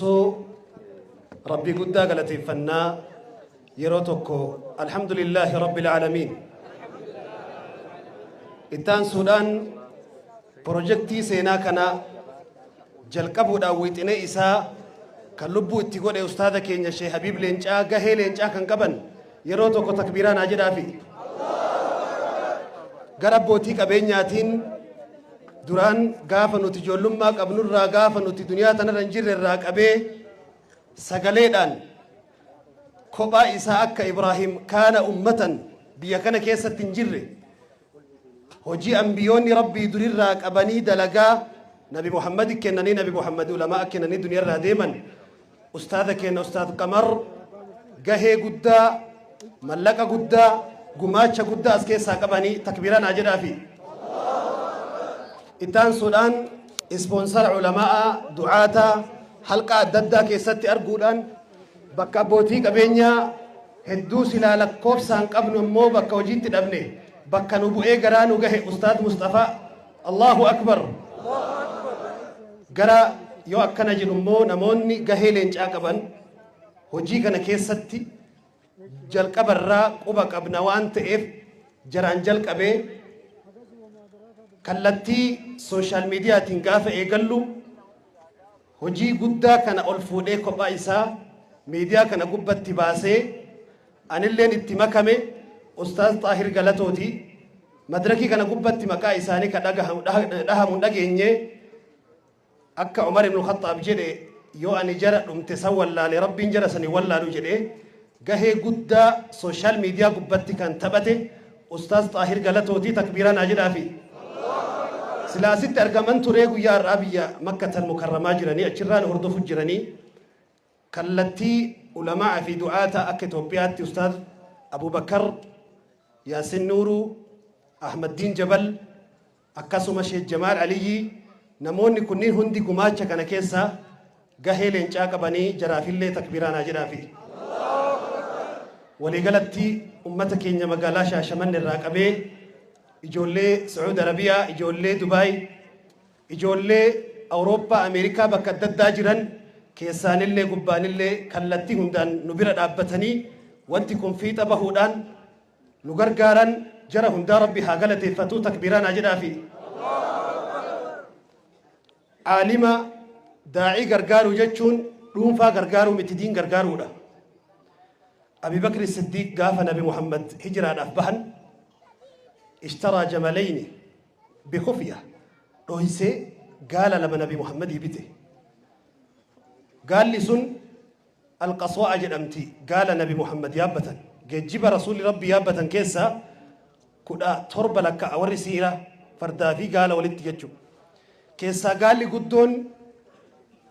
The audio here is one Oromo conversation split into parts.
Osoo Rabbii guddaa galateeffannaa yeroo tokko alhamdulillaahi rabbil aalamiin. Itti aansuudhaan pirojektii seenaa kana jalqabuudhaan wixinee isaa kan lubbuu itti godhe ustaada keenya Sheekh Habiib Leencaa gahee leencaa kan qaban yeroo tokko takbiiraa naa jedhaafi. Gara abbootii qabeenyaatiin Duraan gaafa nuti ijoollummaa qabnurraa gaafa nuti duniyaa tanarra hin jirre irraa qabee sagaleedhaan kophaa isaa akka Ibraahim kaana ummatan biyya kana keessatti hin jirre hojii ambiyoonni rabbii durirraa qabanii dalagaa nabi Muhammad kennanii nabi Muhammad ulamaa kennanii duniyarraa deeman ustaada keenya ustaad Qamar gahee guddaa mallaqa guddaa gumaacha guddaa as keessaa qabanii takbiiraa naa jedhaafi. Itti aansuudhaan ispoonsara ulamaa'a du'aataa halqaa adda addaa keessatti arguudhaan bakka abbootii qabeenyaa hedduu silaa lakkoofsaan qabnu immoo bakka hojiitti dhabne bakka nu bu'ee garaa nu gahe ustaad Musxafaa Allahu akbar gara yoo akkana jedhu immoo namoonni gahee leencaa qaban hojii kana keessatti jalqabarraa quba qabna waan ta'eef jaraan jalqabee kallattii sooshaal miidiyaatiin gaafa eegallu hojii guddaa kana ol fuudhee kophaa isaa miidiyaa kana gubbatti baasee anilleen itti makame Ustaaz Xaahir Galatooti. Madrakii kana gubbatti maqaa isaanii ka dhahamu hin dhageenye. Akka Umar ibn Khaxxaab jedhe yoo ani jara dhumte san wallaale Rabbiin jara san hin wallaalu jedhe gahee guddaa sooshaal miidiyaa gubbatti kan taphate Ustaaz Xaahir Galatooti takbiiraa naa jedhaafi. Silaa asitti argaman turee guyyaa har'aa biyya Makkatal Mukarramaa jiranii achirraa nu hordofu jiranii kallattii ulamaa fi du'aata akka Itoophiyaatti Ustaaz Abubakar Yaasin Nuuruu Ahmaddiin Jabal akkasuma Sheek Jamaal Aliyyii namoonni kunniin hundi gumaacha kana keessaa gahee leencaa qabanii jaraafillee takbiiraa naa jedhaafi. Waliigalatti ummata keenya magaalaa Shaashamanne irraa qabee ijoollee Sacuud Arabiyaa, ijoollee Dubaay, ijoollee Awurooppaa, Ameerikaa bakka adda addaa jiran keessaanillee gubbaanillee kallattii hundaan nu bira dhaabbatanii wanti kun fiixa bahuudhaan nu gargaaran jara hundaa Rabbi haa galateeffatuu takbiiraa naa jedhaafi. Aalima daa'ii gargaaruu jechuun dhuunfaa gargaaruu miti diin gargaaruudha. Abi Bakri Siddiiq gaafa Nabi Muhammad hijiraadhaaf bahan ishtaraa jamalayni bikufiya dhoysee gaala lama Nabi Muhammadii bite. Gaalli sun Alqaswaa'a jedhamti gaala Nabi Muhammad yaabbatan. Geejjiba Rasuulli Rabbi yaabbatan keessaa 17 lakka'a warri siiraa fardaa fi gaala walitti jechuudha. Keessaa gaalli guddoon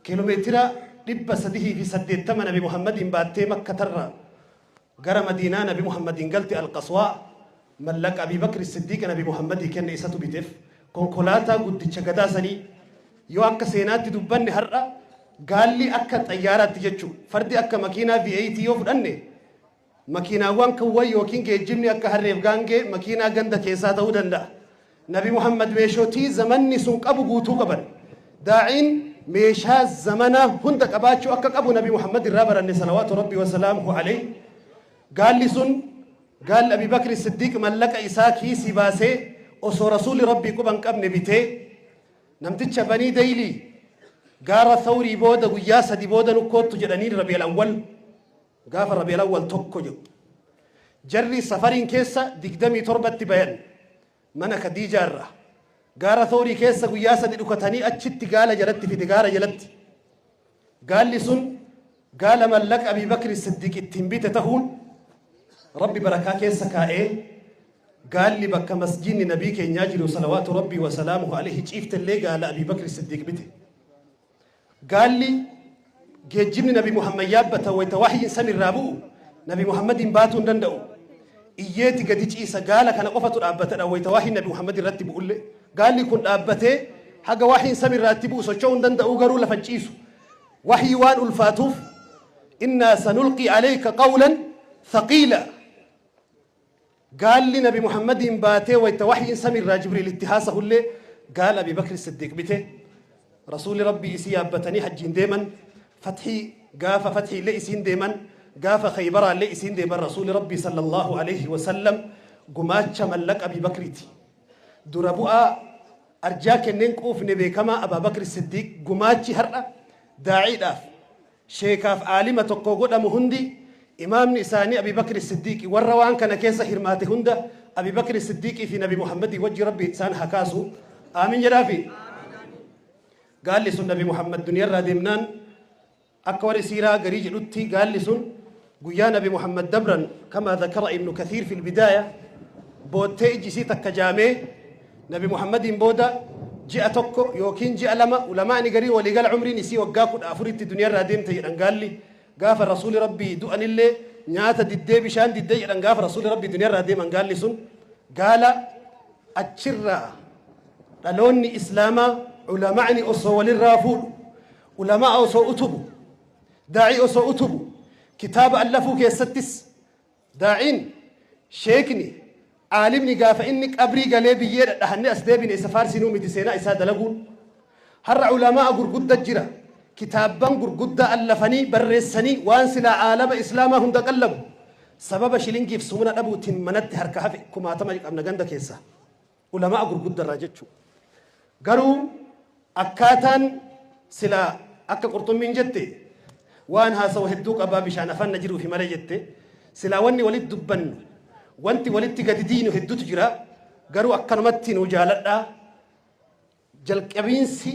kiiloomeetira 380 Nabi Muhammadiin baattee Makkatarraa gara Madiinaa Nabi Muhammadiin galte Alqaswaa mallaqa Abii Bakri Siddiiqa Nabi Muhammadii kenne isatu biteef. Konkolaataa guddicha gadaa sanii yoo akka seenaatti dubbanne har'a gaalli akka xayyaaraatti jechuu fardi akka makiinaa V8 yoo fudhanne makiinaawwan kuwwan yookiin geejjibni akka harreef gaangee makiinaa ganda keessaa ta'uu danda'a. Nabi Muhammad meeshotii zamanni sun qabu guutuu qaban. Daa'iin meeshaa zamanaa hunda qabaachuu akka qabu Nabi Muhammad irraa baranne salawaatu Rabbi wasalaamuhu alayhi. Gaalli sun gaalli Abi Bakri Siddiiq mallaqa isaa kiisii baasee osoo Rasuulli Rabbii quba hin qabne bitee namticha Banii Daylii gaara Thawrii booda guyyaa sadi booda nu koottu jedhaniin Rabi'al Awwal gaafa Rabi'al Awwal tokko jedhu. Jarri safariin keessa 27tti bayan mana Khadiijaa irraa. Gaara Thawrii keessa guyyaa sadi dhukatanii achitti gaala jalatti fide gaara jalatti. Gaalli sun gaala mallaqa Abii Bakri Siddiq ittiin bite tahuun Rabbi barakaa keessa kaa'ee gaalli bakka masjiidni nabii keenyaa jiru salawaatu Rabbii wa salaamuhu alayhi ciiftellee gaala Abii Bakri Siddiq bite. Gaalli geejjibni Nabi Muhammad yaabbatan wayta wahyiin samirraa bu'u Nabi Muhammadiin baatuu hin danda'u. Iyyeeti gadi ciisa gaala kana qofatu dhaabbatadha wayta wahyiin Nabi Muhammad irratti bu'ullee. Gaalli kun dhaabbatee haga wahyiin samirraa itti bu'u socho'uu hin danda'u garuu lafa hin ciisu. Wahyii waan ulfaatuuf innaa sanulqii alayka qawlan thaqiila. Gaalli Nabi Muhammadiin baatee wayta wahyiin samiirraa Jibriil itti haasahullee gaala Abi Bakri Siddiiq bite. Rasuulli Rabbii isii yaabbatanii hajjiin deeman. Fathii, gaafa fathiillee isiin deeman, gaafa Khaybaraallee isiin deeman, Rasuuli Rabbii sallallahu alaihi wasallam gumaacha mallaqa Abii Bakriiti. Dura bu'aa arjaa kenneen quufne beekamaa Abaa Bakri Siddiiq. Gumaachi har'a daa'iidhaaf, sheekaaf, aalima tokko godhamu hundi imaamni isaanii Abii Bakri Siddiiqi. Warra waan kana keessa hirmaate hunda Abii Bakri Siddiiqii fi Nabi Muhammadii wajji Rabbi isaan haa kaasu. Aamin jedhaafi. Gaalli sun Nabi Muhammad duniyarraa deemnaan, akka warri siiraa garii jedhutti, gaalli sun guyyaa Nabi Muhammad dabran, كما ذكر ابن كثير في البداية, boottee ijji isii takka jaamee Nabi Muhammadiin booda ji'a 1 yookiin ji'a 2. Ulamaani garii waliigala umriin isii waggaa 14tti duniyarraa deemte jedhan. Gaalli gaafa Rasuuli Rabbii du'anillee nyaata diddee, bishaan diddee jedhan. Gaafa Rasuuli Rabbii duniyarraa deeman, gaalli sun gaala achirraa dhaloonni Islaamaa, ulamaani osoo walirraa fuudhu, ulamaa osoo utubu, daa'ii osoo utubu, kitaaba allafuu keessattis daa'iin, sheekni, aalimni gaafa inni qabrii galee biyyee dhadhahannee as deebine isa faarsinuu miti seenaa isaa dalaguun. Har'a ulamaa gurgudda jira, kitaabban gurguddaa allafanii barreessanii waan silaa aalama Islaamaa hunda qallabu sababa shilingiif sumuna dhabuutiin manatti harka hafe kumaatama qabna ganda keessa, ulamaa gurguddarraa jechuu. Garuu akkaataan silaa akka qurxummiin jette waan haasawa hedduu qabaa bishaan afaan na jiruufi malee jette, silaa wanni walitti dubbannu, wanti walitti gadi diinu hedduutu jira. Garuu akkanumatti nu jaaladhaa. Jalqabiinsi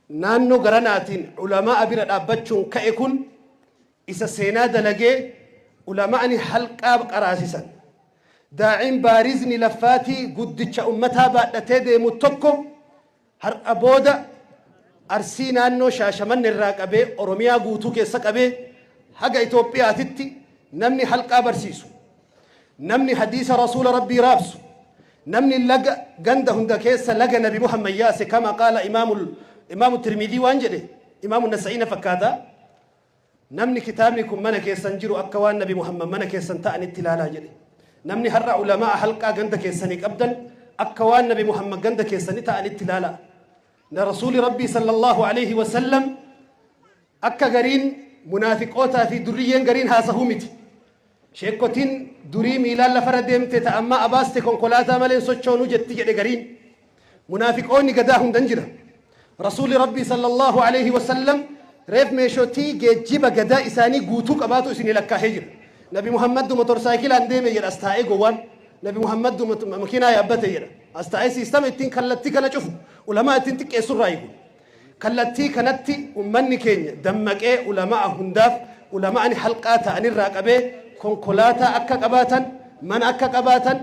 naannoo garanaatiin ulamaa bira dhaabbachuun ka'e kun isa seenaa dalagee ulamaani halqaa qaraasisan, daa'iin baarizni laffaatii guddicha ummataa baadhatee deemu tokko har'a booda Arsii naannoo Shaashamanne irraa qabee, Oromiyaa guutuu keessa qabee haga Itoophiyaatitti namni halqaa barsiisu, namni hadiisa Rasuula Rabbii raabsu, namni laga ganda hunda keessa laga Nabi Muhammad yaase, كما قال إمام Tirmidii waan jedhe, Imaamu Nasa'iina fakkaata, namni kitaabni kun mana keessan jiru akka waan Nabi Muhammad mana keessan ta'anitti ilaalaa jedhe. Namni har'a ulamaa halqaa ganda keessanii qabdan akka waan Nabi Muhammad ganda keessanii ta'anitti ilaalaa. Na Rasuuli Rabbii sallallahu alaihi wasallam akka gariin munaafiqootaa fi durriyyeen gariin haasahuu miti. Sheekotiin durii miilaan lafarra deemte ta ammaa abaaste konkolaataa malee sochoonuu jetti jedhe gariin. Munaafiqoonni gadaa hundan jira. Rasuuli Rabbii sallallahu alaihi wasallam reef meeshotii geejjiba gadaa isaanii guutuu qabaatu isinii lakkaahee jira. Nabi Muhammaddu motorsaayikilaan deeme jedha as taa'ee gowwaan. Nabi Muhammaddu makiinaa yaabbate jedha. As taa'ee siistama ittiin kallattii kana cufu ulamaa ittiin xiqqeessurraa eegu. Kallattii kanatti ummanni keenya dammaqee ulamaa hundaaf, ulamaani halqaa ta'anirraa qabee, konkolaataa akka qabaatan, mana akka qabaatan,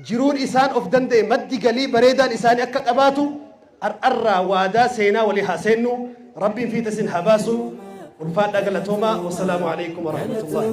jiruun isaan of danda'e, maddi galii bareedaan isaanii akka qabaatu har'arraa waadaa seenaa walii haa seennu. Rabbiin fiixa isin haa baasu. Ulfaadhaa, galatoomaa. والسلام عليكم ورحمة الله.